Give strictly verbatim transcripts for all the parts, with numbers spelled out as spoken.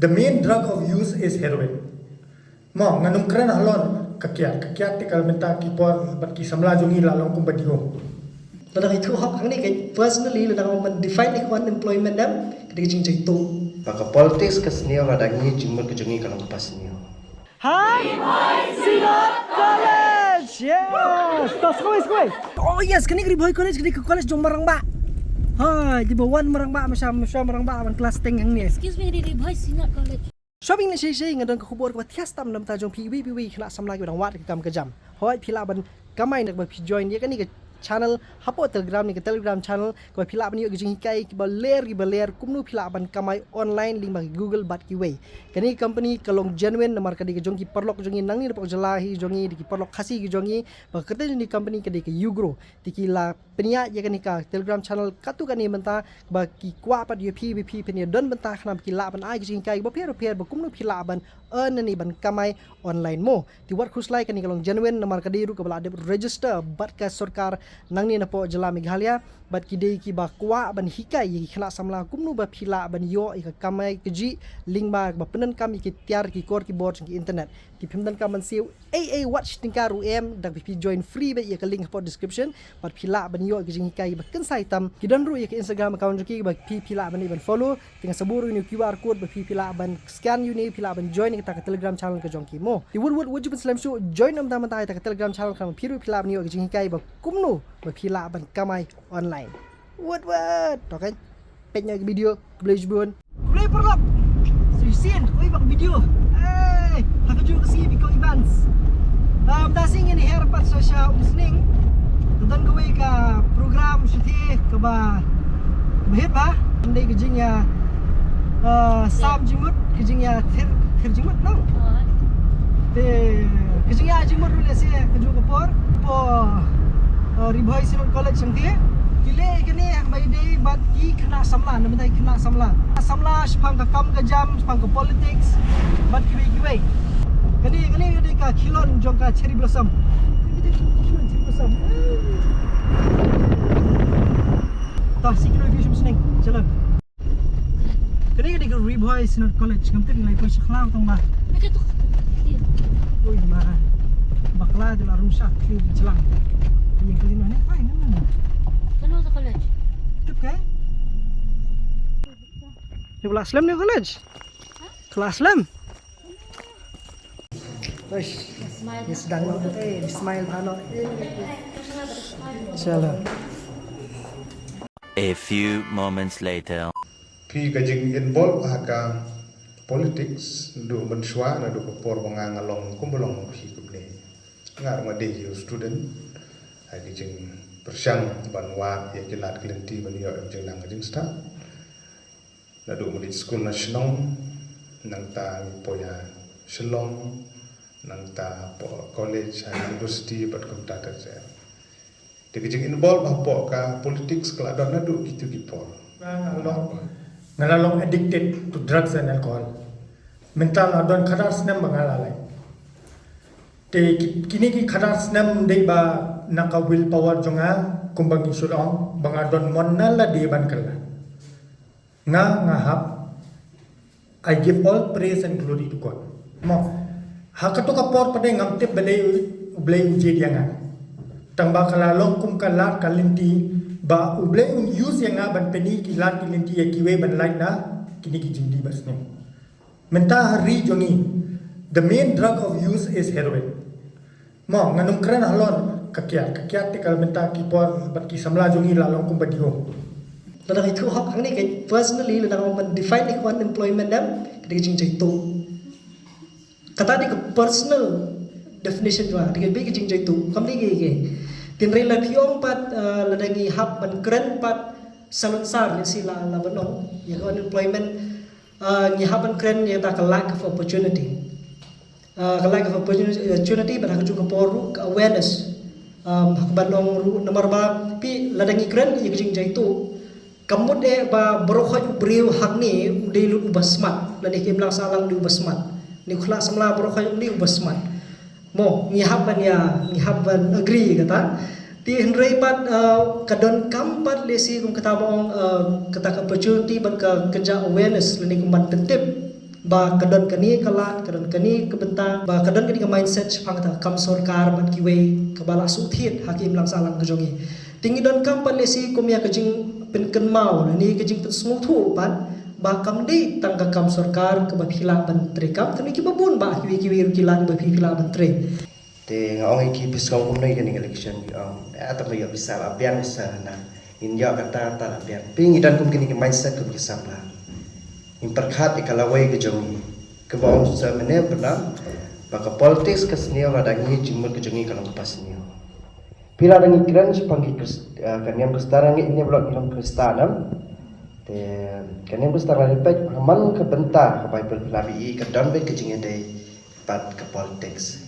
The main drug of use is heroin. Mo, ngan ym kren halor ka kiad, ka kiad te ka mynta ki por bad ki samla jong ngi la long kumba diho. Lada ngi thuh hok hangne ka personally, lada ngi man define ïa ka unemployment, em, ka dei ka jingjaituh. Ba ka politics ka sniew, lada ngi jingmut ka jong ngi ka long kaba sniew. Hai, Synod College! Yes! To, skoi, skoi! Oh yes, kane ka Ri Bhoi College, kane ka college jong Marangbah. Hai, di ba wan Marangbah, masha, masha Marangbah, wan class ten hangne. Excuse me, Ri Bhoi Synod College. Shuwa ban ïa leit sha, nga don ka khubor kaba thiah tam namar jong phi iwei pa iwei khynnah samla kiba dang wad ka kam ka jam. Hooid phi lah ban kamai naba phi join ïa kane ka channel hapoh Telegram, ne ka Telegram channel, kaba phi lah ban ïoh ka jinghikai kiba ler kiba ler kumno phi lah ban kamai online lyngba Google bad kiwei. Kane ka company ka long genuine namar ka dei ka jong ki paralok jong ngi nangne napoh jylla hi jong ngi, dei ki paralok Khasi ki jong ngi, ba ka kyrteng jong ka company ka dei ka Ugro. Te ki la pynïaid ïa kane ka Telegram channel katto katne mynta ba ki kwah pat ïa phi ba phin ïa don bynta khnang ba ki lah ban ai ka jinghikai ba pher ba pher ba kumno phi lah ban earn ne ban kamai online mo. Te wat khuslai, kane ka long genuine namar ka dei ruh kaba la dep register bad ka sorkar nangne napoh jylla Meghalaya, bad ki dei kiba kwah ban hikai ïa ki khynnah samla kumno ba phi lah ban ïoh ïa ka kamai kajih lyngba ba pyndonkam ïa ki tiar ki kor ki bor jong ki internet. Te phim donkam ban siew ei ei wat shi tyngka ruh em, da phi join free beit ïa ka link hapoh description, bad phi lah ban ïoh ïa ka jinghikai ba kynsai tam. Ki don ruh ïa ka Instagram account jong ki ba phi phi lah ban ban follow. Te nga sa buh ruh ïa une u QR code ba phi phi lah ban scan ïa une, phi lah ban join ïa kata ka Telegram channel ka jong ki mo. Te wat wat wat ju pynslem shuh, join mynta mynta ïa kata ka Telegram channel khnang ba phi ruh phi lah ban ïoh ïa ka jinghikai ba kumno ba phi lah ban kamai online. Wat wat. To kan. Peit noh ïa ka video. Khublei shibun. Khublei paralok. Shisien, kawei pat ka video. Hey, ha kajuh ka sngi Biko Evans. Ah, mynta sngi ngin hiar pat sha sha Umsning. Ka don kawei ka program shathie kaba, kaba hit bha. Dei ka jingïa, ah, sam jingmut, ka jingïa thir, thir jingmut, no? Te ka jingïa jingmut ruh lehse kajuh ka por. Hapoh, ah, Ri Bhoi Synod College shathie. Ki leh kane ba ïadei bad ki khynnah samla, namar ki khynnah samla. Samla shaphang ka kam ka jam, shaphang ka politics, bad kiwei kiwei. Kane, kane ka dei ka khilon jong ka Cherry Blossom. Khilon Cherry Blossom. Ta shu kynnoh ïa phi shisien. Shalom. Kane ka dei ka Ri Bhoi Synod College, ngam tip ngi la poi sha khlaw tang ba. Ui ma. Bakla te la rung sha, ki jlang. Ïa kali noh ne, ai, ngam. Kano sa college? Tip kai? Ni ba la slem ni college? Ka la slem. Uish. Ni sdang noh, eh, ni smile bha noh. Chalo. A few moments later. Phi ka jing involve ha ka politics, naduh mynshuwa, naduh ka por ba nga nga long, kumba long phi kumne. Nga ruh nga dei u student, ha ki jingpyrshang ban wad ïa ki lad ki lynti ban ïoh ïa ka jingnang ka jingstad. Naduh mynta skul na shnong, nangta ngi poi ha Shillong, nangta poi college, ha university, bad kumta ter ter. Te ka jing involve hapoh ka politics ka la don naduh kito ki por. Nga la long, nga la long addicted to drugs and alcohol. Mynta la don khadar snem ba nga la lait. Te ki-, kine ki khadar snem dei ba na ka willpower jong nga, kumba ngi shu ong, ba nga don mon na lade ban kylla. Nga, nga hap, I give all praise and glory to God. Mo, ha kato ka por pat ngam tip ba dei U Blei u jied ïa nga. Tang ba ka la long kum ka lad ka lynti ba U Blei un use ïa nga ban pyni ki lad ki lynti ïa kiwei ban lait na kine ki jingdih ba sniew. Mynta ha ri jong ngi, the main drug of use is heroin. Mo, ngan ym kren halor ka kiad, ka kiad te ka mynta ki por bad ki samla jong ngi la long kumba diho. Lada ngi thuh hok hangne ka personally, lada ngi man define ïa ka unemployment, em, ka dei ka jingjaituh. Kata dei ka personal definition jong nga, dei ka, dei ka jingjaituh. Kam dei ka, ka. Tynrai la phi ong pat, eh, lada ngi hap ban kren pat salonsar, ne si la, la ban ong ïa ka unemployment, eh, ngi hap ban kren ïa kata ka lack of opportunity. Ah, ka lack of opportunity, bad ha kajuh ka por ruh ka awareness. Um, ha kaba ong ruh namar ba phi lada ngi kren ïa ka jingjaituh, ka mut eh ba baroh khoit u briew hangne u dei lut uba smart, lane ka imlang sahlang u dei uba smart. Ne u khynnah samla baroh khoit u dei uba smart. Mo, ngi hap ban ïa, ngi hap ban agree kata. Te hynrei pat, ah, ka donkam pat lehse kum kata ba ong, ah, kata ka opportunity bad ka kynja awareness lane kum ban pyntip. Ba ka don kane ka lad, ka don kane ka bynta, ba ka don kane ka mindset shaphang kata ka kam sorkar bad kiwei kaba la shu thied ha ka imlang sahlang ka jong ngi. Te ngi donkam pat lehse kum ïa ka jingpynkynmaw lane ka jingpynsngewthuh pat ba kam dei tang ka kam sorkar kaba phi lah ban treikam, tang kiba bun bah kiwei kiwei ruh ki lad ba phi phi lah ban trei. Te nga ong ïa ki, phi sngew kumno ïa kane ka election? Ki ong, eh, tang ba ïoh pisa la biang, pisa na, ngin ïoh kata kata la biang. Phi, ngi don kum kine ki mindset kum ki samla. Ngim pyrkhat ïa ka lawei ka jong ngi. Kaba ong sa mynne bynta ba ka politics ka sniew, lada ngi, jingmut ka jong ngi ka long kaba sniew. Phi, lada ngi kren shaphang ki Khris-, eh, ka niam Khristan, ngi ne ba long ngi long Khristan, em? Te ka niam Khristan, lada peit ha man ka bynta ka Baibl, phi lah ban ïohi ka don beit ka jingïadei bad ka politics.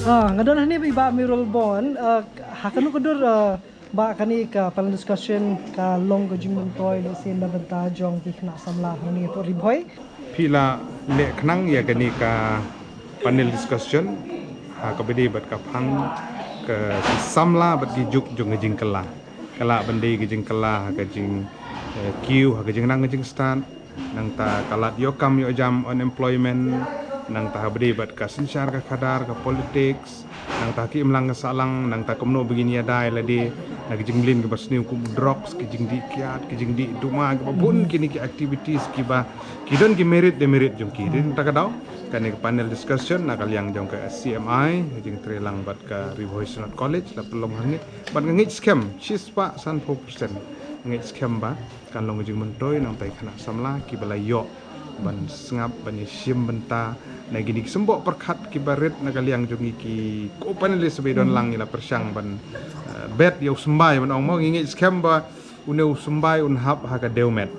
Ah, nga don hangne bad i Bah Mayralborn, ah, ha kano ka dur, ah, Bah, kane ka panel discussion ka long ka jingmyntoi lehse na bynta jong ki khynnah samla hangne hapoh Ri Bhoi. Phi la leh khnang ïa kane ka panel discussion ha kaba ïadei bad ka phang ka ki samla bad ki juk jong ka jingkylla. Ka lah ban dei ka jingkylla ha ka jing, eh, kiew, ha ka jingnang ka jingstad, nangta ka lad ïoh kam ïoh jam, unemployment, nangta ha ba dei bad ka synshar ka khadar, ka politics, nangta ki imlang ka sahlang, nangta kumno ba ngin ïada ïa lade na ki jingmlien kiba sniew kum drugs, ki jingdih kiad, ki jingdih duma, kiba bun kine ki activities kiba ki don ki merit demerit jong ki. Te nangta ka daw kane ka panel discussion na ka liang jong ka C M I, ka jingtreilang bad ka Ri Bhoi Synod College la pynlong hangne. Bad nga ngeit skhem shispah sanphew percent, nga ngeit skhem ba kan long ka jingmyntoi nangta ki khynnah samla kiba la ïoh ban sngap, ban ïashim bynta na kine ki symboh pyrkhat kiba rit na ka liang jong ngi ki co-panelist ba i don lang, i la pyrshang ban, eh, bet ïa u symbai ban ong mo, ngi ngeit skhem ba une u symbai un hap ha ka dewmet.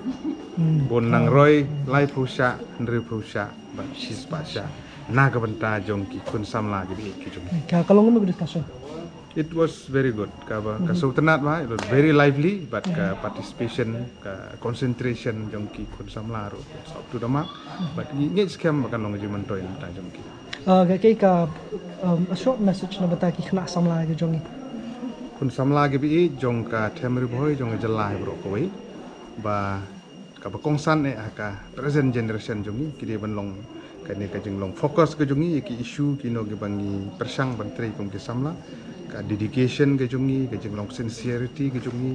Hmm. Bun nang roi laiphew shah, hynriewphew shah bad shispah shah na ka bynta jong ki khun samla kiba ïeit ki jong ngi. Ka, ka long kumno ka discussion? It was very good. Kaba, ka sngewtynnat ba, it was very lively, but ka participation, ka concentration jong ki khun samla ruh, it's up to the mark. But ngi ngeit skhem ba kan long ka jingmyntoi na bynta jong ki. Ah, ka, ka, ka, um, a short message na bynta ki khynnah samla ki jong ngi. Khun samla kiba ïeit jong ka Them Ri Bhoi, jong ka jylla baroh kawei. Ba kaba kongsan eh ha ka present generation jong ngi, ki dei ban long kane ka jinglong focus ka jong ngi ïa ki issue kino kiba ngi pyrshang ban trei kum ki samla, ka dedication ka jong ngi, ka jinglong sincerity ka jong ngi,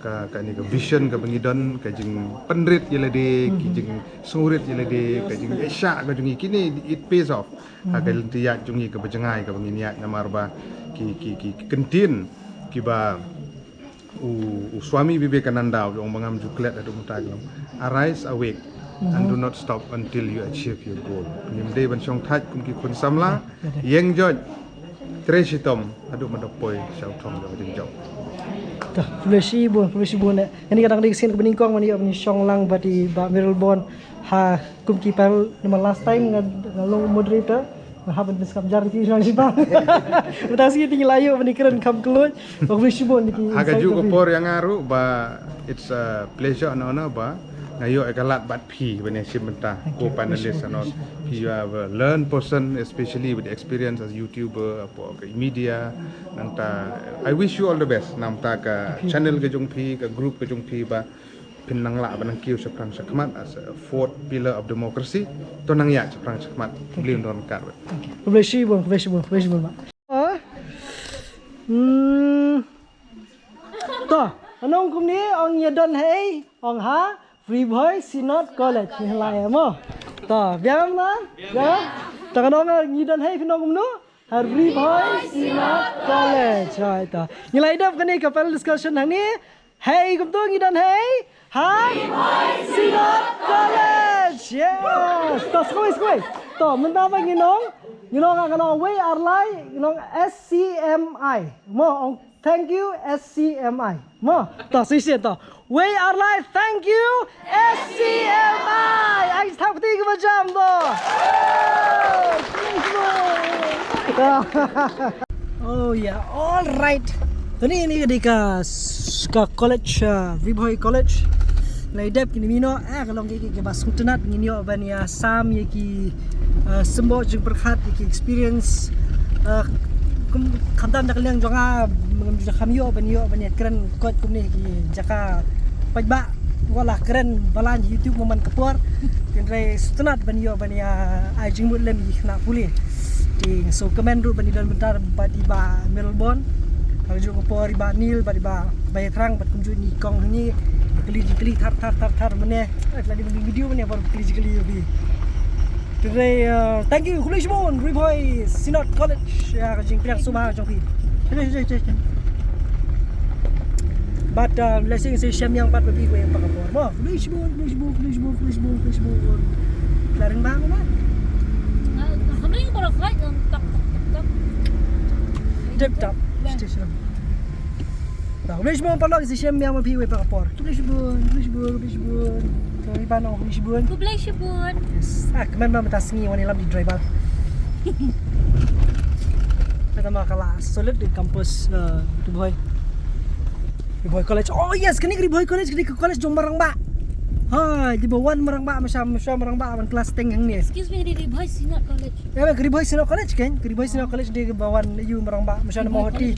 ka, kane ka vision kaba ngi don, ka jingpynrit ïa lade, ki jingsngewrit ïa lade, ka jingïaishah ka jong ngi, kine it pays off. Ha ka lynti ïaid jong ngi kaba jngai kaba ngin ïaid, namar ba ki, ki, ki, ki kyntien kiba u, u Swami Vivekananda u ong ba ngam ju klet haduh mynta ka long, "Arise, awake, and do not stop until you achieve your goal." Ngim dei ban shong thait kum ki khun samla, ïeng joit, trei shitom haduh ban da poi sha u thong jong ka jingjop. Tah, khublei shibun, khublei shibun eh. Kane ka dang dei ka sien kaba nyngkong ba ngi ïoh ban shong lang bad i Bah Mayralborn ha kum ki panel, namar last time nga, nga long moderator. Nga hap ban pynskhem jar ki shuwa shi ba. Mynta shi te ngi la ïoh ban ïakren kham khluid. Khublei shibun ki insight. Ha kajuh ka por ïa nga ruh ba it's a pleasure and honor ba nga ïoh ïa ka lad bad phi ban ïashim bynta, co-panelist and all. Phi, you are a learned person, especially with experience as YouTuber, hapoh ka media. Nangta I wish you all the best na bynta ka channel ka jong phi, ka group ka jong phi ba phin nang lah ban nang kiew shaphrang shakhmat as a fourth pillar of democracy. To nang ïaid shaphrang shakhmat. Khublei shibun, khublei shibun, khublei shibun, khublei shibun. Hmm. To, ngan ong kumne, ong ïa don hei, ong ha Ri Bhoi Synod College. Ngi la ïa mo. To, biang na? Biang. To, ngan ong ngi don hei, phin ong kumno? Ha Ri Bhoi Synod College. Hai to. Ngi la ïa dep kane ka panel discussion hangne. Hei, kumto ngi don hei. Ha? Synod College. Yes. To, skoi, skoi. To, mynta ba ngi nong. Ngi nong, ngi nong wei ar lai, ngi nong S C M I. Mo, ong thank you S C M I. Mo, to, shisien to. Wei ar lai, thank you S C M I. Ai, thap kti kiba jam to. Oh yeah, all right. Kane ka dei ka s-, ka college, uh, Ri Bhoi College. Lai dep kine mino, eh, ka long ki, ki, kiba sngewtynnat, ngin ïoh ban ïa sam ïa ki, uh, symboh jingpyrkhat, ïa ki experience. Uh, kum, khamtam da ka liang jong nga, ngam ju kham ïoh ban ïoh ban ïa kren koit kumne ki jaka paidbah, wat la kren balang YouTube mo man ka por. Hynrei sngewtynnat ban ïoh ban ïa ai jingmut lem ïa ki khynnah pule. Te nga sngewkmen ruh ban ïadon bynta bad i Bah Melbourne. Ka juh ka por i Bah Neil bad i Bah Baiathrang bad kumjuh i kong hangne. Kylli jingkylli thar thar thar thar mynne. Eh, ka la dei ban video mynne bad kylli jingkylli ïa phi. Hynrei, uh, thank you, khublei shibun Ri Bhoi Synod College ïa ka jingpdiang sngewbha jong phi. Bad, uh, lehse ngin sa ïashem biang pat bad phi kawei pat ka por. Mo, khublei shibun, khublei shibun, khublei shibun, khublei shibun, khublei shibun. Ka la ring bang mo? Ah, khublei shibun, flight, um, tak, tak, tak, tak. Tip top station. Khublei shibun paralok, ngin sa ïashem biang bad phi kawei pat ka por. Khublei shibun, khublei shibun, khublei shibun. Khublei shibun. Khublei shibun. Yes. Ah, kmen ba mynta sngi wan ïalam da i driver. Kata ma ka la solid di campus, uh, Ri Bhoi. Ri Bhoi College. Oh yes, kane ka Ri Bhoi College, kane ka college jong Marangbah. Hai, dei ba wan Marangbah, masha, masha Marangbah wan class ten hangne. Excuse me, Ri Bhoi Synod College. Eh, ka Ri Bhoi Synod College kan? Ka Ri Bhoi Synod College dei ba wan ïa u Marangbah, masha na Mawhati.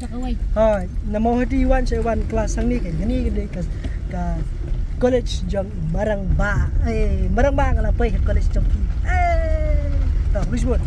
Hai, na Mawhati wan, sha wan class hangne kan. Hangne ka dei ka, ka college jong Marangbah. Eh, Marangbah nga la poi ka college jong ki. Eh, to, khublei shibun.